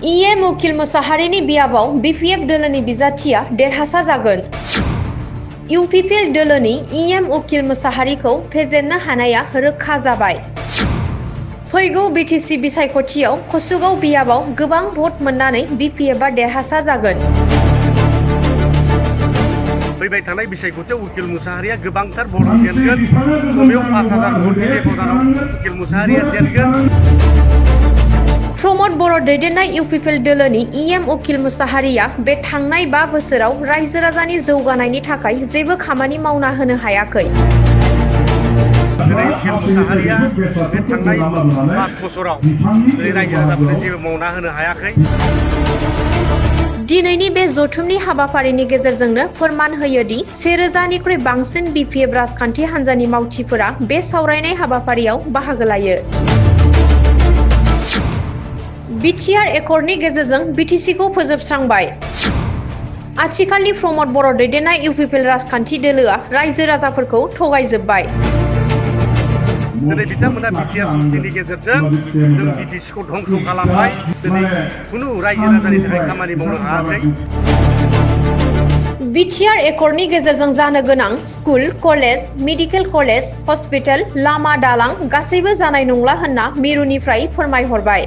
EM उकिल मुसाहारिनि बियाबाव BPF दोलोनि बिजाथिया देरहासार जागोन। इउपिपिएल दोलोनि इएम उकिल मुसाहारिखौ फेजेननो हानाया रोखा जाबाय। फैगौ बिटिसि बिसायख'थियाव कसुगाव बियाबाव गोबां भट मोननानै बिपिएफआ देरहासार जागोन। फैबाय थानाय बिसायख'थियाव उकिल मुसाहारिया गोबांथार भट जेनगोन। खमैबो 5000 भटनि बेब'धानाव उकिल मुसाहारिया जेनगोन। प्रमद बर' दैदेननाय इउपिपिएल दोलोनि इएम उकिल मुसाहारिया बे थांनाय 5 बोसोराव रायजो राजानि जौगानायनि थाखाय जेबो खामानि मावना होनो हायाखै। दिनै उकिल मुसाहारिया बे थांनाय 5 बोसोराव रायजो राजाफोरनो जेबो मावना होनो हायाखै। दिनैनि बे जथुमनि हाबाफारिनि गेजेरजोंनो फोरमान होयोदि 1000निख्रुइ बांसिन बिपिएफ राजखान्थि हान्जानि मावथिफोरा बे सावरायनाय हाबाफारियाव बाहागो लायो। बिटिआर एकर्डनि गेजेरजों बिटिसिखौ फोजोबस्रांबाय। आथिखालनि प्रमद बर' दैदेननाय इउपिपिएल राजखान्थि दोलोआ रायजो राजाफोरखौ थगायजोब्बाय। दिनै बिथांमोना बिटिआर सुक्तिनि गेजेरजों जों बिटिसिखौ धंस' खालामबाय। दिनै खुनु रायजो राजानि थाखाय खामानि मावनो हायाखै। बिटिआर एकर्डनि गेजेरजों जानो गोनां school, college, medical college, hospital, लामा दालां गासैबो जानाय नंला होनना मिरुनिफ्राय फोरमायहरबाय।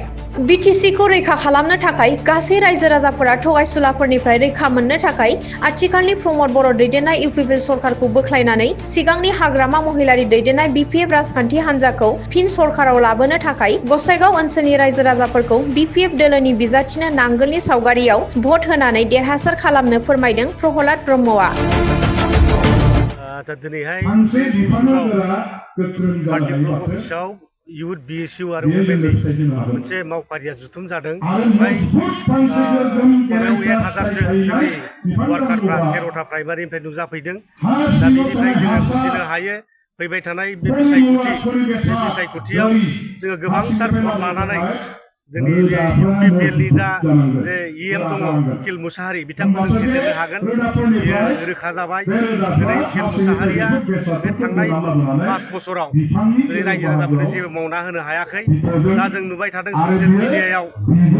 बिटिसिखौ रैखा खालामनो थाखाय गासै रायजो राजाफोरा थगायसुलाफोरनिफ्राय रैखा मोननो थाखाय आथिखालनि प्रमद बर' दैदेननाय इउपिपिएल सरकारखौ बोख्लायनानै सिगांनि हाग्रामा महिलारि दैदेननाय बिपिएफ राजखान्थि हान्जाखौ फिन सरकाराव लाबोनो थाखाय गसाइगाव ओनसोलनि रायजो राजाफोरखौ बिपिएफ दोलोनि बिजाथिनो नांगोलनि सावगारियाव भट होनानै देरहासार खालामनो फोरमायदों प्रहलाद ब्रह्मआ। दिनैहाय पार्टी ब्लक अफिसाव इउथ बिएसइउ आरो अमेननि मोनसे मावफारिया जुथुम जादों। ओमफ्राय खमायाव 1000सो जोंनि वार्कारफ्रा 13था प्राइमारिनिफ्राय नुजाफैदों। दा बेनिफ्राय जोङो बुजिनो हायो फैबाय थानाय बे बिसायख'थियाव जोङो गोबांथार भट लानानै जोंनि बे इउपिपिएलनि दा जे इएम दङ उकिल मुसाहारि बिथांखौ जों फेजेननो हागोन। बियो रोखा जाबाय। दिनै उकिल मुसाहारिया बे थांनाय 5 बोसोराव दिनै रायजो राजाफोरनो जेबो मावना होनो हायाखै। दा जों नुबाय थादों ससियेल मिडियायाव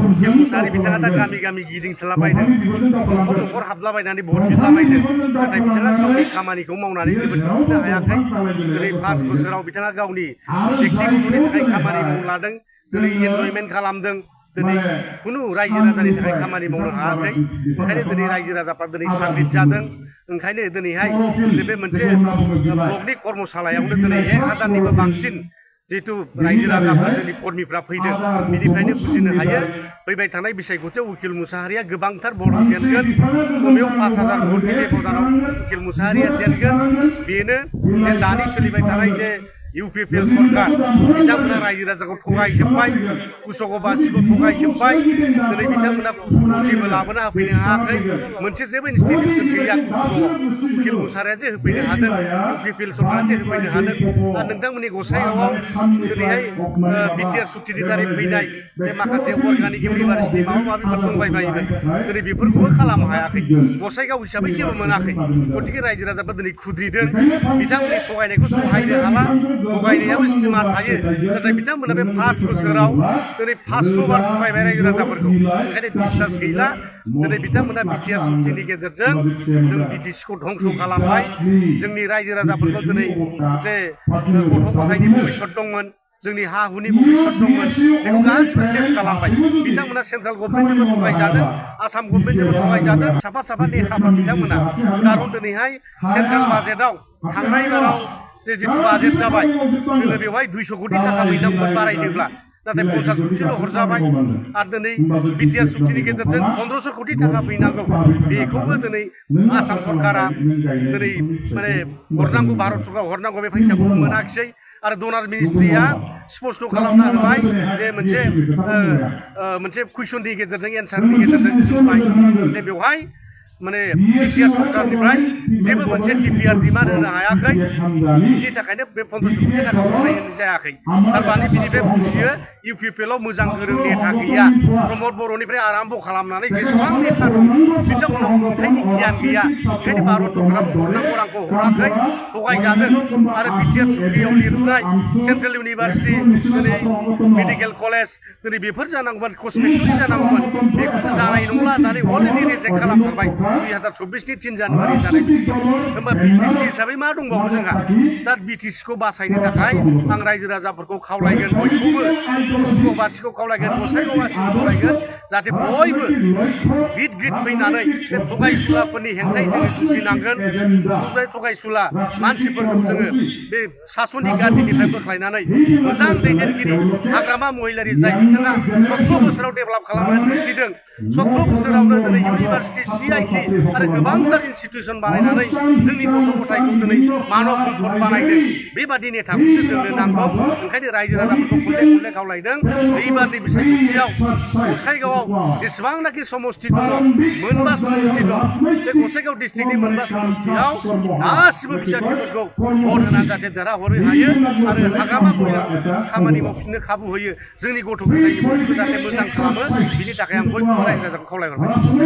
उकिल मुसाहारि बिथाङा दा गामि गामि गिदिंथिलाबायदों, न'खर न'खर हाबलाबायनानै भट बिलाबायदों। नाथाय बिथाङा गावनि खामानिखौ मावनानै जेबो दिन्थिनो हायाखै। दिनै 5 बोसोराव बिथाङा गावनि बेक्तिगतनि थाखाय खामानि मावनो लादों। दिनै एनजयमेन्ट खालामदों। दिनै खुनु रायजो राजानि थाखाय खामानि मावनो हायाखै। ओंखायनो दिनै रायजो राजाफ्रा दिनै साग्रिद जादों। ओंखायनो दिनैहाय जे बे मोनसे ब्लकनि कर्मशालायावनो दिनै 1000निबो बांसिन जिहेतु रायजो राजाफोर जोंनि कर्मिफ्रा फैदों। बिनिफ्रायनो बुजिनो हायो फैबाय थानाय बिसायख'थियाव उकिल मुसाहारिया गोबांथार भट जेनगोन। खमैबो 5000 भटनि बेब'धानाव उकिल मुसाहारिया जेनगोन। बेनो जे दानि सोलिबाय थानाय जे इउपिपिएल सरकार बिथांमोना रायजो राजाखौ थगायजोब्बाय, कुसुगावबासिखौ थगायजोब्बाय। दिनै बिथांमोना कुसुगाव जेबो लाबोना होफैनो हायाखै। मोनसे जेबो इनस्टिटिउसन गैया कुसुगावआव। उकिल मुसाहारिया जे होफैनो हादों, इउपिपिएल सरकारा जे होफैनो हादों। दा नोंथांमोननि गसाइगावआव दिनैहाय बिटिआर सुक्तिनि दारै फैनाय जे माखासे अर्गानिक इउनिभारसिटि माबा माबिफोर दंबायबायोमोन, दिनै बेफोरखौबो खालामनो हायाखै। गसाइगाव हिसाबै जेबो मोनाखै। गतिके रायजो राजाफ्रा दिनै खुद्रिदों। बिथांमोननि थगायनायखौ सहायनो हाला। थगायनायाबो सिमा थायो। नाथाय बिथांमोना बे 5 बोसोराव दिनै 500 बार थगायबाय रायजो राजाफोरखौ। ओंखायनो बिसास गैला। दिनै बिथांमोना बिटिआर सुक्तिनि गेजेरजों जों बिटिसिखौ धंस' खालामबाय। जोंनि रायजो राजाफोरखौ दिनै जे गथ' गथायनि भबिसत दंमोन, जोंनि हा हुनि भबिसत दंमोन, बेखौ गासिबो सेस खालामबाय। बिथांमोना सेन्ट्रेल गभर्नमेन्टजोंबो थगायजादों, आसाम गभर्नमेन्टजोंबो थगायजादों। साफा साफा नेताफोर बिथांमोना। खारन दिनैहाय सेन्ट्रेल बाजेटआव थांनाय बाराव जिथु बाजेट जाबाय, जोङो बेवहाय 200 कोटि थाखा मोननांगौमोन बारायनोब्ला, नाथाय 50 कोटिल' हरजाबाय। आरो दिनै बिटिआर सुक्तिनि गेजेरजों 1500 कोटि थाखा फैनांगौ। बेखौबो दिनै आसाम सरकारा दिनै माने हरनांगौ, भारत सरकाराव हरनांगौ बे फैसाखौबो मोनाखिसै। आरो डनार मिनिस्ट्रिया स्पस्ट खालामना होबाय जे मोनसे कुइसननि गेजेरजों एन्सारनि गेजेरजों होबाय जे बेवहाय माने बिटिआर सरकारनिफ्राय जेबो मोनसे डिपिआर डिमान्ड होनो हायाखै बिनि थाखायनो बे 1500 कोटि थाखा हरनाय जायाखै थारमाने बिनिफ्राय बुजियो इउपिपिएलआव मोजां गोरों नेता गैया प्रमद बर'निफ्राय आराम्भ खालामनानै जेसेबां नेता दं बिथांमोनाव खुंथायनि गियान गैया ओंखायनो भारत सरकारा हरनांगौ रांखौ हराखै थगायजादों आरो बिटिआर सुक्तियाव लिरनाय सेन्ट्रेल इउनिभार्सिटि दिनै मेडिकेल कलेज दिनै बेफोर जानांगौमोन कस्मेटरि जानांगौमोन बेखौबो जानाय नंला होननानै अलरेडि रिजेक्ट खालामखांबाय 2024 नि 3 जानुवारि जानाय मिथिङाव होमबा बिटिसि हिसाबै मा दंबावो जोंहा दा बिटिसिखौ बासायनो थाखाय आं रायजो राजाफोरखौ खावलायगोन बयखौबो उसुखौबासिखौ खावलायगोन गसाइगावबासिखौ खावलायगोन जाहाथे बयबो गिद गिद फैनानै बे थगायसुलाफोरनि हेंथायै जोङो जुजिनांगोन बे थगायसुला मानसिफोरखौ जोङो बे सासननि गादिनिफ्राय बोख्लायनानै मोजां दैदेनगिरि हाग्रामा महिलारि जाय बिथाङा 17 बोसोराव डेभेलप खालामनानै दिन्थिदों 17 बोसोरावनो दिनै इउनिभार्सिटि सिआइटि आरो गोबांथार इनस्टिटिउसन बानायनानै जोंनि गथ' गथायखौ दिनै मानब सम्पद बानायदों बेबादि नेताखौसो जोंनो नांगौ ओंखायनो रायजो राजाफोरखौ खनले खनले खावलायदों एबारनि बिसायख'थियाव गसाइगावआव जेसेबांनाखि समस्ति दङ मोनबा समस्ति दं बे गसाइगाव डिस्ट्रिक्टनि मोनबा समस्तियाव गासिबो बिजाथिफोरखौ भट होनानै जाहाथे देरहाहरनो हायो आरो हाग्रामा महिला खामानि मावफिननो खाबु होयो जोंनि गथ' गथायनि बयबो जाहाथे मोजां खालामो बिनि थाखाय आं बयखौबो रायजो राजाखौ खावलायहरबाय